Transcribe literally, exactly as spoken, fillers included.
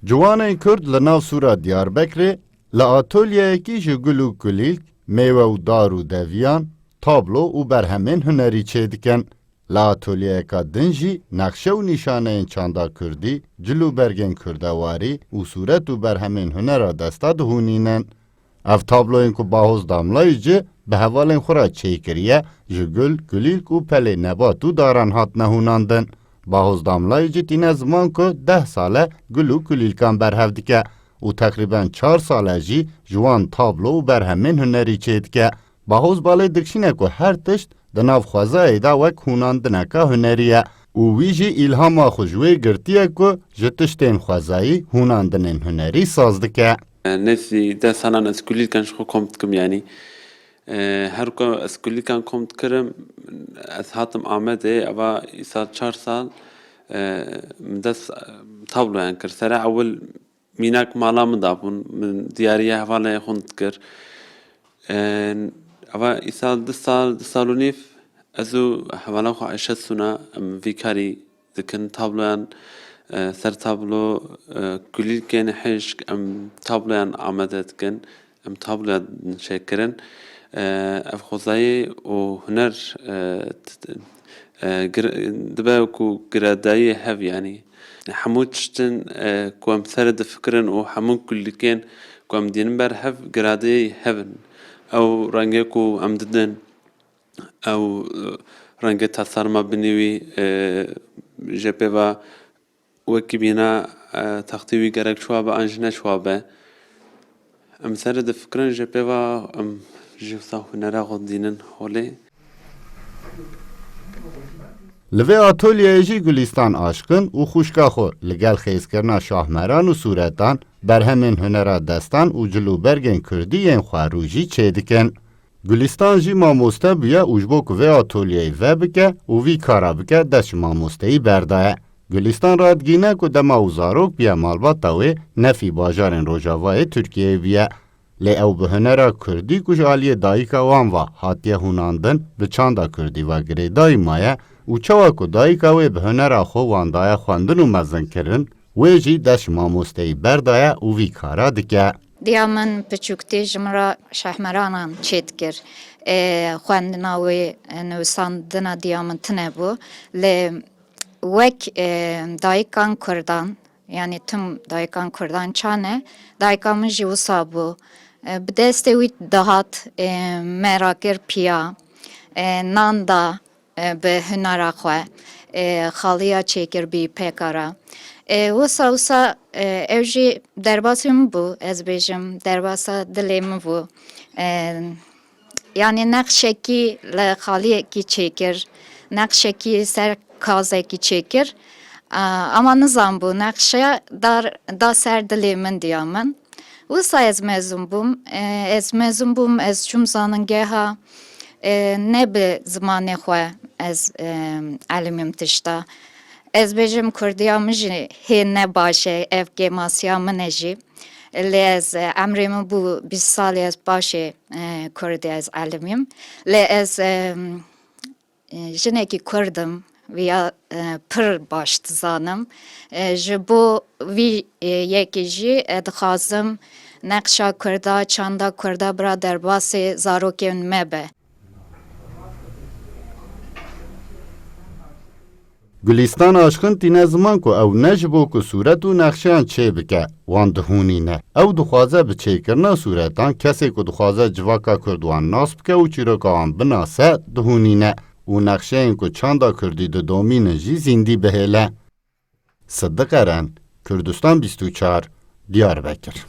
Ciwanên Kurd li nav Sûra Diyarbekirê li atolyeyekî ji gul û kulîlk, mêwe û dar û deviyan, tablo û berhemên hunerî çêdikin. Li atolyeyeka din jî nexşe û nîşaneyên çanda kurdî, cil û bergên kurdewarî û sûret û berhemên hunera desta dihûnînin. Ev tabloyên ku Bahoz Damlayîcî bi hevalên xwe re çêkiriye, ji gul, kulîlk û pelê nebat û daran hatine hûnandin. Bahoz Damlayîcî tîne ziman ku deh sal e gul û kulîlkan berhev dike û teqrîben çar sal e jî ji wan tablo û berhemên hunerî çêdike. Bahoz balê dikişîne ku her tişt di nav xwezayê de wek hûnandineka hunerî ye û wî jî îlhama xwe ji wê girtiye ku ji tiştên xwezayî hûnandinên hunerî saz dike. Nêzî deh salan ez kulîlkan ji xwe kom dikim, yanî, e, her ku ez kulîlkan kom dikirim, ez hatim Amedê, eva îsal çar sal, e, min dest, e, tabloyan kir. Sere ewil mînak mala min dabûn, min diyariya hevalên xwe dikir. E, eva îsal du sal, du sal û nîv ez û hevala xwe Ayşe Sûna em vî karî dikin. Tabloyan, e, ser tablo, e, kulîlkên hişk, em tabloyan amade dikin, em tabloyan çêkirin. E, ev xwezayî û huner, e, t-, t-, e, gir-, dibe ku giradayî hev, yanî hemû tiştin, e, ku em ser difikirin û hemû kulîlkên ku em dînin ber hev, giradayî hev in. Ew rengê ku em didin, ew, e, rengê tasarma binê wî, e, jê pê ve wekî bîna, e, textê wî gerek çawa be an jî ne çawa be. Em ser difikirin jê pê ve em jî wisa hunera xwe dînin holê. Li vê atolyeyê jî Gulîstan Aşqin û xwişka xwe li gel xêzkirina şahmeran û sûretan, berhemên hunera destan û cil û bergên kurdî yên xwerû jî çêdikin. Gulîstan jî mamoste bûye û ji bo ku vê atolyeyê vebike û vî kara bike, dest ji mamosteyî berdaye. Gulîstan radigihîne ku dema û zarok bûye malbata wê, nefî bajarên rojavayê Tirkiyeyê bûye. Lê ew bi hunera kurdî ku ji aliyê dayika wan ve hatiye hûnandin, bi çanda kurdî ve girêdayî maye û çawa ku dayika wê bi hunera xwe wan daye xwendin û mezinkirin, wê jî dest ji mamosteyî berdaye û vî kara dike. Diya min piçûktî ji min re şahmeranan çêdikir. Ê, xwendina wê, ê, nivîsandina diya min tune bû. Lê wek, ê, dayikan kurdan, yanî tim dayikan kurdan çane, dayika min jî wisa bû. Ê, bi destê wî dihat, ê, me rakir piya, ê, nan da, e, bi hunera xwe, e, xaliya çêkir bî pekara. E, wisa, wisa, e, ew jî derbasê min bû, ez bêjim, derbasa dilê min bû. E, yanî nexşekî li xaliyekî çêkir, nexşekî ser kazekî çêkir. A, ama nizanbû, nexşe dar, da ser dilê min, diya min. Wisa ez mezûn bûm. E, ez mezûn bûm, ez çûm zaningeha, e, ne bi zimanê xwe ez, e, elimîm tişta. Ez bêjim kurdiya min jî hê ne baş e, ev kêmasiya min e jî. Lê ez, e, emrê min bû bîst salî ez paşê, e, kurdî ez elimîm. Lê ez, e, e, jinekî kurd im, viya, e, pir baş dizanim. E, ji bo vî, e, yekê jî, e, dixwazim neqşa kurda, çanda kurda bira derbasê zarokên me be. Gulîstan Aşqin tîne ziman ku ew ne ji bo ku sûret û nexşeyan çê bike, wan dihûnîne. Ew dixwaze bi çêkirina sûretan kesê ku dixwaze civaka kurd wan nas bike û çîroka wan binase, dihûnîne û nexşeyên ku çanda kurdî didomînin jî zîndî bihêle. Siddiq Eren, Kurdistan bîst û çar, Diyarbekir.